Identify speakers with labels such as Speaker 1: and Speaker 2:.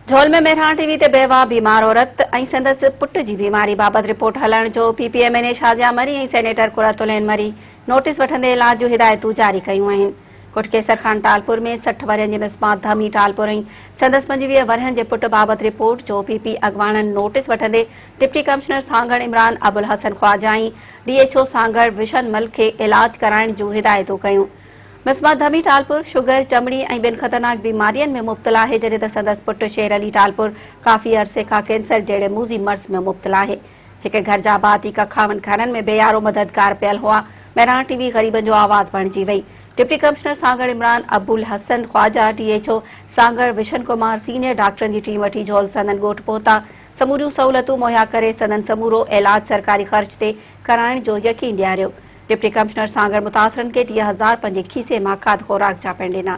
Speaker 1: جھول ۾ مهراڻ ٽي وي تي بيواهه بيمار عورت ۽ سندس پٽ جي بيماري بابت رپورٽ هلائڻ جو P P M N A Shazia Marri ۽ senator Qurat ul Ain Marri notice وٺندي علاج جون هدايتون جاري ڪيون آهن. ڳوٺ قيصر خان ٽالپور ۾ 60 ورهين جي مسمات ڌمي ٽالپور ۽ سندس 25 ورهين جي پٽ بابت رپورٽ جو پي پي اڳواڻن نوٽيس وٺندي deputy commissioner Sanghar Imran Abulhassan Khawaja ۽ D H O Sanghar Vishan Malik کي علاج ڪرائڻ جون هدايتون ڪيون. مسما ڌمي ٽالپر شگر، چمڙي ۽ ٻين خطرناڪ بيمارين ۾ مبتلا آهي، جڏهن ته سندس پٽ شير علي ٽالپر ڪافي عرصي کان ڪينسر جهڙي موذي مرض ۾ مبتلا آهي. هڪ گهر جا ڀاتي ڪکاون گهرن ۾ بي يارو مددگار پيل هئا. مهراڻ ٽي وي غريبن جو آواز بڻجي وئي. Deputy commissioner Sanghar Imran Abulhassan Khawaja, D H O Sanghar Vishan Kumar, senior ڊاڪٽرن جي ٽيم وٺي جهول سندن ڳوٺ پهتا. سموريون سهولتون مهيا ڪري سندن سمورو علاج سرڪاري خرچ تي ڪرائڻ جو يقين ڏياريو. ڊپٽي ڪمشنر سانگهڙ متاثرن کي 30 هزار پنهنجي کيسي مان کاڌ خوراڪ جا پڻ ڏنا.